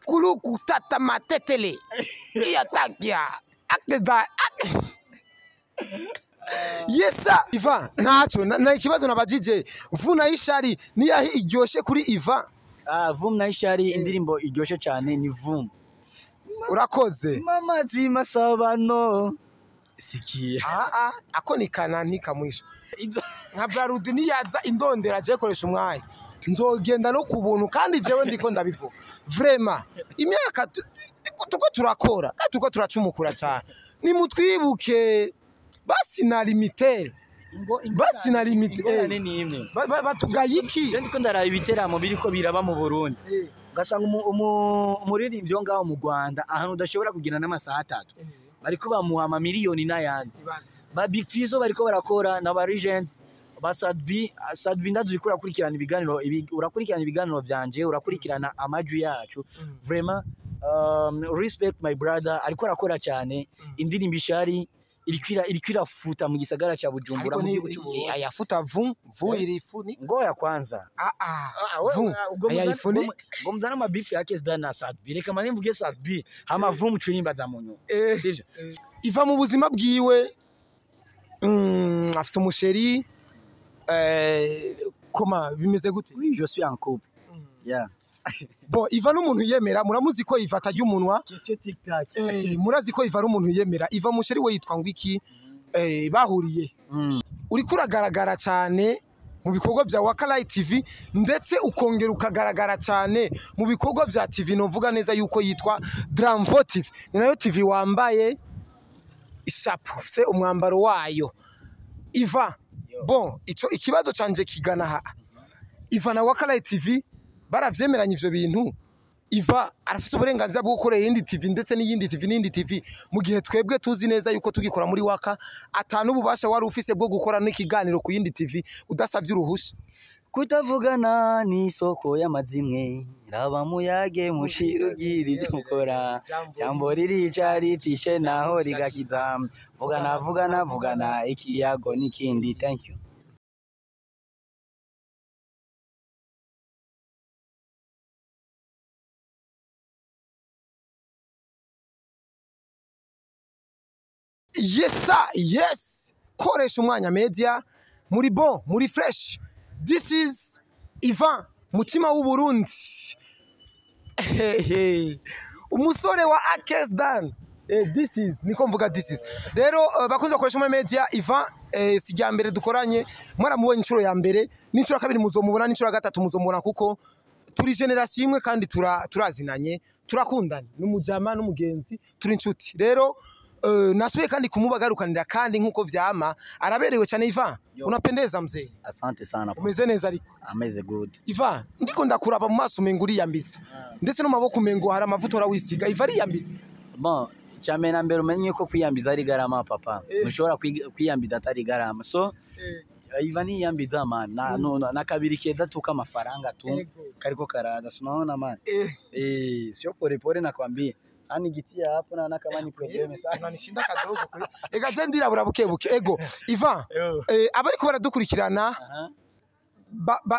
Kuluku tata matetele iyatakia akeda. Yesa Ivan, ntaco na ikibazo nabajije, vuna ishari niyahe iryoshe kuri Ivan? Ah, vum na ishari, indirimbo iryoshe cyane ni vum. Urakoze. Mama zima sabano sikia. Ah ah, ako ni kana ntikamwisha nka Brarudi niyaza indondera aje koresha umwanya, nzogenda no ku buntu, kandi jewe ndiko ndabivuga vraiment, imyaka tuko turakora kandi tuko turacumukura cyane, nimutwibuke basi na limitere, basi na limite. Ingorane ni imwe. Batugaye iki? Je ndiko ndaraba ibiteramo biriko biraba mu Burundi, ugasanga umuririmbyi wo ngaho mu Rwanda, ahantu udashobora kugira n'amasaha 3, bariko bamuha amamiliyoni n'ayandi. Ba Big Fizzo bariko barakora na ba Legend ba Sadbi. Sadbi, ndazi ko urakurikirana ibiganiro, urakurikirana ibiganiro vyanje, urakurikirana amajwi yacu. Vraiment, respect my brother, ariko arakora cyane. Indirimbo ishari iriko irafuta mu gisagara ca Bujumbura, Ariko mu ni gihugu c'u Burundi. Ayafuta vum vu irifuni. Ngoya kwanza. Ah ah. Ah, we- Vum ubwo ayayifuni. Ngo muzane amabifu ya Kesda na Sadbi, reka mane mvuge Sadbi, hama vum curimbaza mu nyuma, sivyo? Iva mu buzima bwiwe, afise umusheri, koma bimeze gute? Oui, je suis en couple, yeah. Bon, Iva n'umuntu yemera, muramuzi ko Iva atarya umunwa. Question tic tac. Murazi ko Iva ari umuntu yemera. Iva, musheri we yitwa ngo iki? Bahuriye? Uriko uragaragara cyane mu bikorwa bya Wakalight TV, ndetse ukongera ukagaragara cyane mu bikorwa bya TV novuga neza yuko yitwa Dramvo TV, ni nayo TV wambaye ishapu se umwambaro wayo. Iva, bon, ico ikibazo canje kigana ha: Iva na Wakalight TV baravyemeranye ivyo bintu? Iva arafise uburenganzira bwo gukorera iyindi TV, ndetse n'iyindi TV, n'iyindi TV, mu gihe twebwe tuzi neza yuko tugikora muri Waka atanu ububasha wari ufise bwo gukora n'ikiganiro ku yindi TV udasavye uruhusha? Kutavugana ni isoko y'amazimwe, raba muyage mushirugira ibyo mukora, jambo ririca ritishe naho rigakiza. Vugana, vugana, vugana, ikiyago n'ikindi. Thank you. Yes sir, yes, koresha umwanya media, muri bon, muri fresh. This is Ivan mutima w'Uburundi, umusore wa Akes Dan. This is niko mvuga, this is rero, bakunze bakoresha umwanya media. Ivan, si rya mbere dukoranye, mwaramubonye inshuro ya mbere, n'inshuro ya kabiri muzomubona, n'inshuro ya gatatu muzomubona, kuko turi generation imwe kandi turazinanye, turakundana, n'umujama n'umugenzi, turi inshuti. Rero nasubiye kandi kumubagarukanira, kandi nkuko vyama araberewe cyane. Ivan, Yo. unapendeza mzee. Asante sana. Umeze neza ariko? Ameze good. Ivan, ndiko ndakuraba mu maso umengo uriyambitse, ndetse no mu maboko umengo hari amavuta urawisiga. Ivan ariyambitse. Bon, cyambere na mbere umenye ko kwiyambiza ari garama, papa. Ntushobora kwiyambiza atari garama, so Ivan yiyambiza man na, no, na kabiri keza tuka amafaranga tu kariko karaza, unaona man. Sio pole pole, nakwambia, ani gitia hapo na kama ni problème sana. Unanishinda kadogo kwe. Ega je ndirabura buke buke. Ego Ivan, abariko baradukurikirana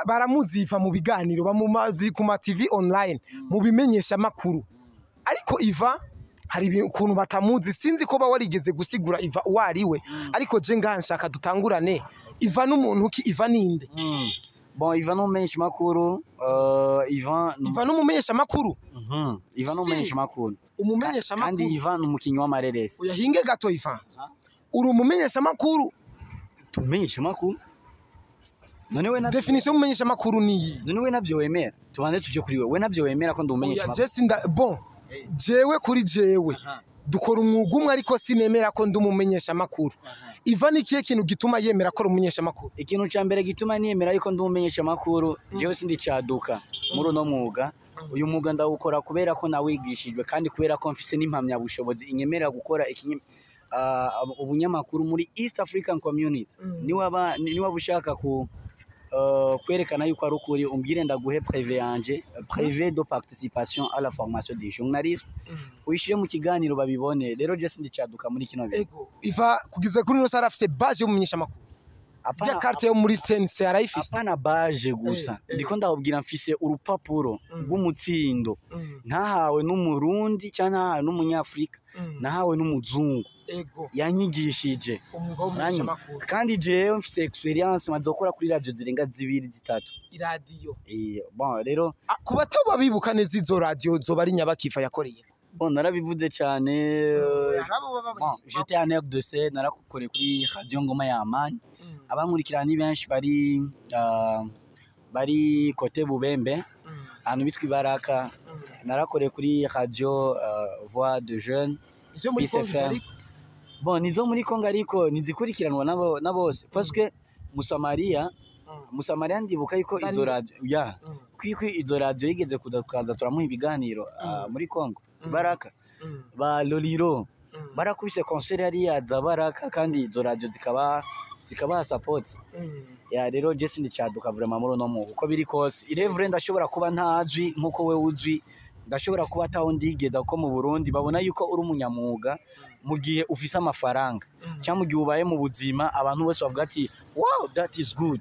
baramuzi Iva mu biganiro, bamumazi ku ma TV online, mu bimenyesha makuru, ariko Iva hari ukuntu batamuzi. Sinzi ko ba warigeze gusigura Iva uwo ari we, ariko je ngaha nshaka dutangurane. Iva n'umuntu ki? Iva ninde? Bon, Ivan n'umumenyesha makuru, Ivan Iva n'umumenyesha makuru? Ivan n'umumenyesha makuru. Umumenyesha Kandi makuru? Ivan n'umukinyi w'amareresi. Uyahinge gato. Iva, uri umumenyesha makuru? Tumenyesha makuru. None we navyo Définition y'umumenyesha makuru niyi? None we navyo wemera? Tubanze tuje kuri we. We navyo wemera ko ndi umumenyesha Oya, makuru? je sinda, bon, jewe kuri jewe dukora umwuga umwe, ariko sinemera ko ndi umumenyesha makuru. Iva ni ikihe kintu gituma yemera ko ari umumenyesha makuru? Ikintu ca mbere gituma niyemera yuko ndi umumenyesha makuru, jewe sindicaduka muri uno mwuga. Uyu mwuga ndawukora kubera ko nawigishijwe, kandi kubera ko mfise n'impamyabushobozi inyemerera gukora ubunyamakuru muri East African Community. Niwaba ushaka ku kwerekana yuko ari ukuri, umbwire ndaguhe brevet yanje, brevet de participation à la formation du journalisme, uyishire mu kiganiro babibone. Rero je sindicaduka muri kino bintu. Ego, Iva kugeza kuri ino sara afise badge y'umumenyesha makuru. Apana. Rya carte yo muri CNC arayifise. Apana baje gusa. Ndiko ndababwira, mfise urupapuro rw'umutsindo ntahawe n'Umurundi cyangwa ntahawe n'Umunyafurika, nahawe n'umuzungu yanyigishije Umwuga w'umumenyeshamakuru. Kandi jewe mfise experience, maze gukora kuri radio zirenga zibiri, zitatu. Iradiyo. Bon, rero Ah, ku bataba bibuka neza, izo radiyo zoba ari nyabakifa yakoreye? Bon, narabivuze cyane. Bon, j'étais en RDC, narakoreye kuri Radio Ngoma ya Amani. Abankurikirana ni benshi, bari côté Bubembe, ahantu bitwa Ibaraka. Narakoreye kuri radio Voix de Jeune. Izo muri Peace Congo. FM. Ariko Bon, nizo muri Congo, ariko nizikurikiranwa nabo na bose, parce que Musamaria ndibuka yuko izo Danilo. radio ya kwiko izo radio yigeze kuza, tukaza turamuha ibiganiro muri Congo Baraka. Ba Loliro barakubise concert hariya za Baraka, kandi izo radio zikabaha support. Ya, rero je sindicaduka vraiment muri uno mwuga. Uko biri kose, irevure ndashobora kuba ntazwi nkuko we uzwi, ndashobora kuba ataho ndigeza, kuko mu Burundi babona yuko uri umunyamwuga mu gihe ufise amafaranga cyangwa mu gihe ubaye mu buzima, abantu bose bavuga ati: "Wow, that is good."